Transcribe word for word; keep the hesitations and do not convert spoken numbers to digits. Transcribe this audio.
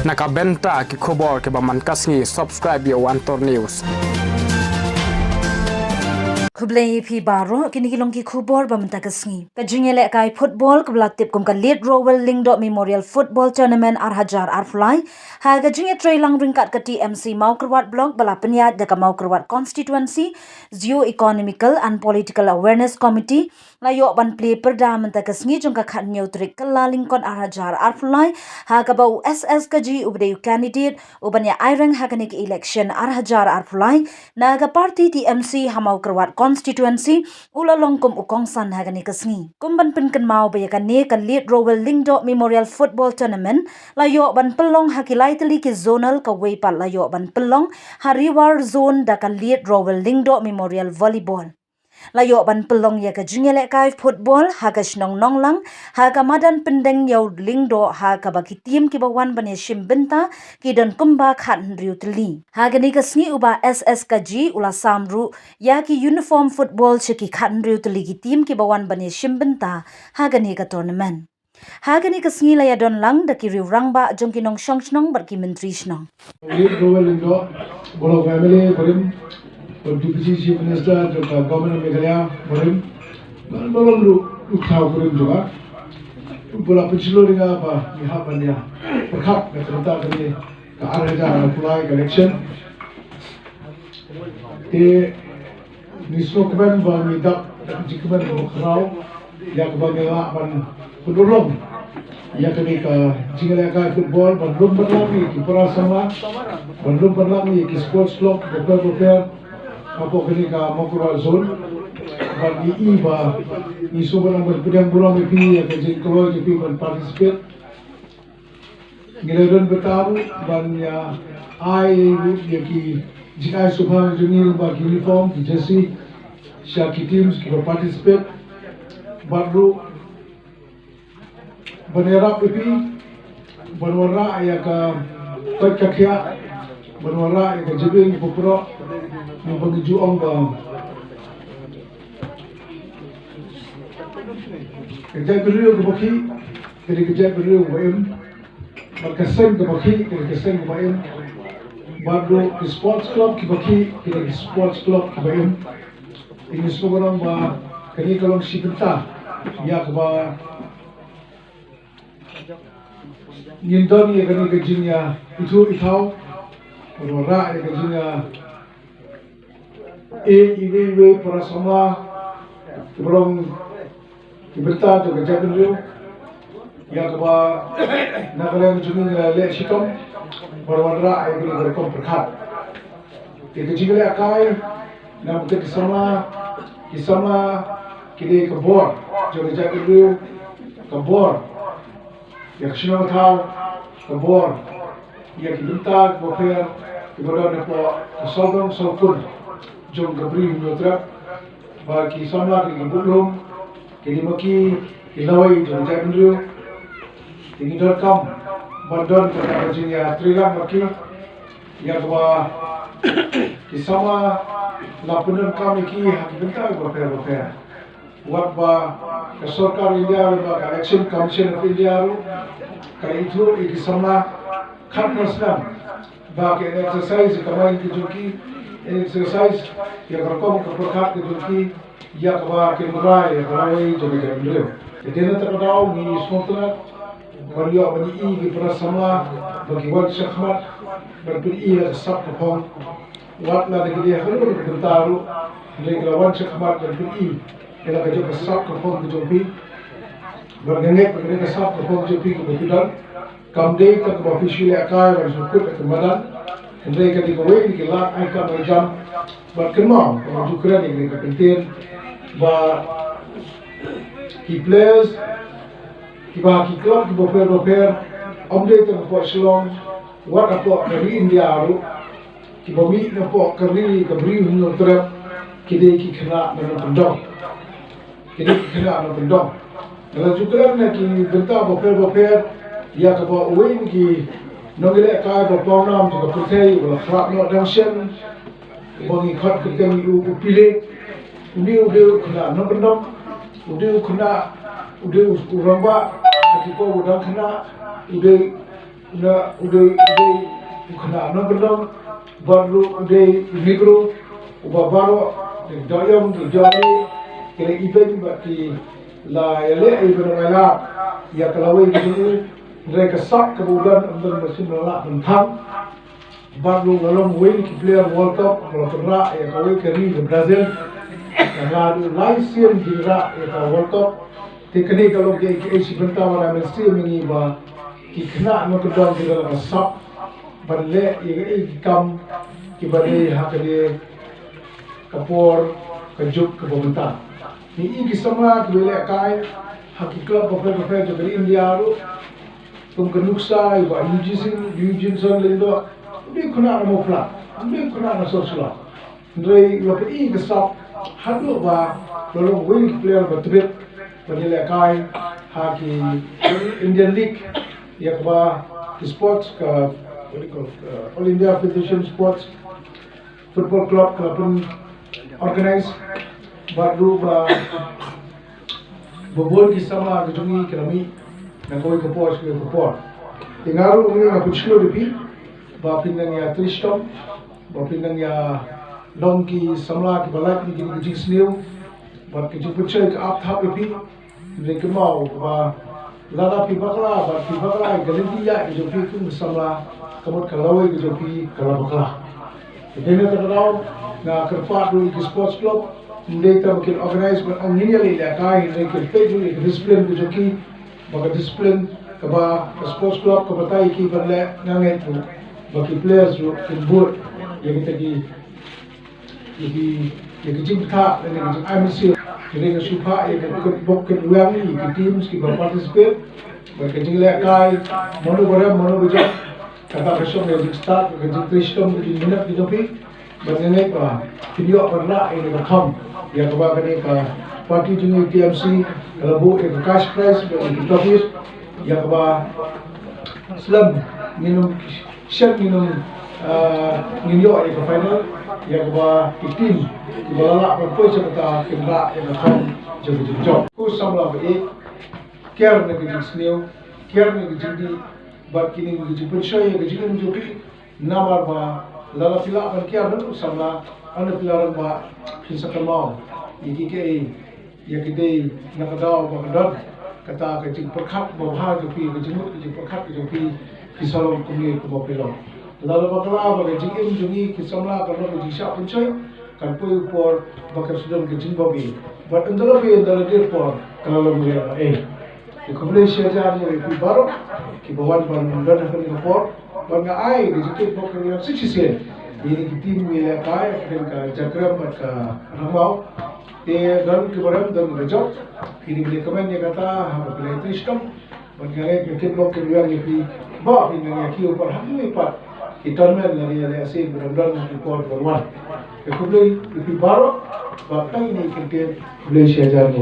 Na ka bynta ki khubor kiba man ka sngi, subscribe ïa One Tour News. Khublei ïa phi baroh, kine ki long ki khubor ba mynta ka sngi. Ka jingïalehkai football kaba la tip kum ka Late Rowell Lyngdoh Memorial Football Tournament ar hajar arphew lai, ha ka jingïatreilang ryngkat ka T M C Mawkyrwat Block ba la pynïaid da ka Mawkyrwat Constituency Socio-Economical and Political Awareness Committee, la ïoh ban plie pyrda mynta ka sngi jong ka khathynñiew tarik Kyllalyngkot ar hajar arphew lai, ha kaba u S S Kaji uba dei u candidate uban ïa aireng ha kane ka election ar hajar arphew lai na ka party T M C ha Mawkyrwat Constituency, u la long kum u kongsan ha kane ka sngi. Kum ban pynkynmaw ba ïa kane ka Late Rowell Lyngdoh Memorial Football Tournament la ïoh ban pynlong ha ki lai tylli ki zonal, kawei pat la ïoh ban pynlong ha Ri War Zone da ka Late Rowell Lyngdoh Memorial Volleyball. La ïoh ban pynlong ïa ka jingïalehkai football ha ka shnong Nonglang, ha ka madan pyndeng ïa u Lyngdoh, ha kaba ki team kiba wan ban ïashim bynta ki don kumba khathynriew tylli. Ha kane ka sngi u Bah S S Kaji u la sam ruh ïa ki uniform football sha ki khathynriew tylli ki team kiba wan ban ïashim bynta ha kane ka tournament. Ha kane ka sngi la ïadon lang da ki riew rangbah jong ki nongshong shnong bad ki myntri shnong. Late Rowell Lyngdoh, bad u family barim, bad u Deputy Chief Minister jong ka Government of Meghalaya barim, bad barim ruh u thaw barim jong ka. Ba la pynshlur ïa nga ba ngi hap ban ïa pyrkhat na ka bynta kane ka ar hajar arphew lai ka election. Te ngi sngewkmen ba ngi dap da ka jingkmen kaba khraw ïa kaba ngi lah ban pynurlong ïa kane ka jingïalehkai football, ban lum pynlang ïa ki para samla, ban lum pynlang ïa ki sports club bapher bapher hapoh kane ka Mawkyrwat Zone. Bad ngi i ba ngi sngewbha ban pdiang burom ïa phi ïa ka jingkloi jong phi ban participate. Ngi la don bynta ruh ban ïa ai ruh ïa ki jingai sngewbha jong ngi lyngba ki uniform, ki jersey sha ki teams kiba participate. Bad ruh ban ïarap ïa phi ban wanrah ïa ka koit ka khiah, ban wanrah ïa ka jabieng ka proh, ngi ba ngi ju ong ba ka jaitbynriew kaba khih ka dei ka jaitbynriew kaba im. Bad ka seng kaba khih ka dei ka seng kaba im. Bad ruh ki sports club kiba khih ki dei ki sports club kiba im. Te ngi sngewbha ba kane ka long shi bynta ïa kaba ngin don ïa kane ka jingïaithuh ithaw, kaba rah ïa ka jingïa e iwei iwei para samla kiba long ki bynta jong ka jaitbynriew, ïa kaba na ka liang jong ngi ngi la leh shitom ban wanrah ïa kane ka rukom pyrkhat. Te ka jingïalehkai na ka bynta ki samla, ki samla ki dei ka bor jong ka jaitbynriew, ka bor ïa ka shnong ka thaw, ka bor ïa ki bynta kiba pher kiba don hapoh ka sawdong sawkun jong ka Bri u Hynñiewtrep. Ba ki samla ki dei ki budlum, ki dei ma ki ki lawei jong ka jaitbynriew. Te ngi donkam ban don kata ka jingïatreilang ma ki, ïa kaba ki samla la pyndonkam ïa ki ha ki bynta kiba pher bapher. Wat ba ka sorkar India ruh, ba ka Election Commission of India ruh ka la ithuh ïa ki samla khatphra snem ba kin exercise ïa ka kamai ka jong ki, exercise ïa ka rukom ka pyrkhat ka jong ki, ïa kaba kin rai ïa ka lawei jong ka jaitbynriew. Te na kata ka daw ngi sngewtynnat ban ïoh ban ïohi ki para samla ba ki wan shakhmat ban pyni ïa ka sap ka phong. Wat la da ki dei ha kano kano ka bynta ruh, hynrei ki la wan shakhmat ban pyni ïa la ka jong ka sap ka phong ka jong phi. Bad nga ngeit ba ka dei ka sap ka phong ka jong phi kaba phi don. Kam dei tang kaba phi shu lehkai ban shu kut ha ka madan, hynrei ka dei kawei na ki lad ai kam ai jam. Bad kynmaw ba ju kren ïa kane ka kyntien ba ki players kiba ha ki club kiba pher bapher, ym dei tang hapoh Shillong, wat hapoh ka ri India ruh, kiba mih napoh ka ri ka Bri u Hynñiewtrep, ki dei ki khynnah na nongkyndong. Ki dei ki khynnah nongkyndong. Nga la ju kren na ki bynta bapher bapher ïa kaba uwei na ki nongïalehkai ba pawnam jong ka pyrthei uba la khlad noh dang shen, uba ngi khot kyrteng ïa u, u Pele. Une u dei u khynnah nongkyndong, u dei u khynnah, u dei u rangbah ha ki por ba u dang khynnah, u dei Na u dei u dei u khynnah nongkyndong bad ruh u dei u micro uba baroh, dei u Doh Ïong, dei u Doh Ïong, ki la ibeiñ bad ki la ïaleh ïa ban ïalap ïa ka lawei ka jong u. Hynrei ka sap kaba u don ym don ba shu lah ban thang. Bad ruh la long uwei na ki player World Cup ba la pynrah ïa kawei ka ri ka Brazil. Ka la duh lai sien ki rah ïa ka World Cup. Te kane ka long kaei kaei shi bynta ba la mynsiem ïa ngi ba ki khynnah nongkyndong ki don ka sap ban leh ïa kaei ki kam kiba dei ha kane ka por ka juk kaba mynta. Ngi i ki samla kiba lehkai ha ki club bapher bapher jong ka India ruh. Kum ka nuksa iba Eugene, Eugene Son Lyngdoh, u dei u khynnah na Mawphlang, u dei u khynnah na Sawshlai. Hynrei la pyni ka sap haduh ba la long uwei na ki player ba tbit ban ïalehkai ha ki Indian League, ïa kaba ki sports ka, what do you call, uh, All India Federation Sports Football Club ka la pyn organize bad ruh ba ba bun ki samla ka jong ngi ki la mih na kawei ka por sha kawei ka por. Te nga ruh mynne nga pynshlur ïa phi ba phin nang ïa trei shitom, ba phin nang ïa long ki samla kiba lait na kine ki jingsniew bad ka jingpynshoi ka ap thap ïa phi. Hynrei kynmaw ba lada phi bakla bad phi bakla ïa ka lynti ïaid ka jong phi kum ki samla, ka mut ka lawei ka jong phi ka la bakla. Te na kata ka daw nga kyrpad ruh ïa ki sports club, ym dei tang ba kin organize ban ong ngin ïaleh ïalehkai, hynrei kin peit ruh ïa ka discipline ka jong ki, ba ka discipline kaba ka sports club ka batai ïa ki ban leh, nga ngeit ruh ba ki players ruh kin bud ïa kita ki, ïa ki, ïa ki jingbatai lane ki jingai mynsiem. Hynrei nga sngewbha ïa ka kitbok kitrwiang, ïa ki teams kiba participate, ba ka jinglehkai mano ba rem mano ba jop, kata ka shong ïa ka jingstad, ka jingtrei shitom, ka jingminot ka jong phi. Bad nga ngeit ba phin ïoh ban rah ïa ka thong ïa kaba kane ka party jong ngi T M C ka la buh ïa ka cash prize bad ïa ki trophies, ïa kaba slem ngin ym shen ngin ym, ah, ngin ïoh ïa ka final, ïa kaba ki team kiba la lah ban poi sha kata kin rah ïa ka thong jong ka jingjop. Ko samla ba ïeit, kiar na ka jingsniew, kiar na ka jingdih bad kine ki jingpynshoi ïa ka jingim jong phi. Namar ba lada phi lah ban kiar na u samla, ynda phi la rangbah phin sa kynmaw ïa ki kaei, ïa ki dei na ka daw ba ka don kata ka jingpyrkhat ba bha jong phi, ka jingmut ka jingpyrkhat ka jong phi, phi sa long kumne kumba phi long. Lada bakla ba ka jingim jong ngi ki samla ka long ka jingshah pynshoi, kan poi u por ba kan sa don ka jingbam ei. Bad ynda la bam, ynda la dep por ka la long ïa ba ei. Te khublei shihajar ïa phi baroh kiba wan ban don ha kane ka por. Bad nga ai ka jingkitbok kyrwiang shisien ïa kine ki team kiba lehkai ha kane ka Jakrem bad ka Rangbaw. Te don kiba rem, don kiba jop, phi dei ban ïa kmen ïa kata haba phi la trei shitom. Bad nga ai ka jingkitbok kyrwiang ïa phi ba phin nang ïa kiew pat ha kiwei pat ki tournament lane ïalehkai ba dang don ha ki por kiban wan. Te khublei ïa phi baroh. Bad tang ine i kyntien, khublei shihajar.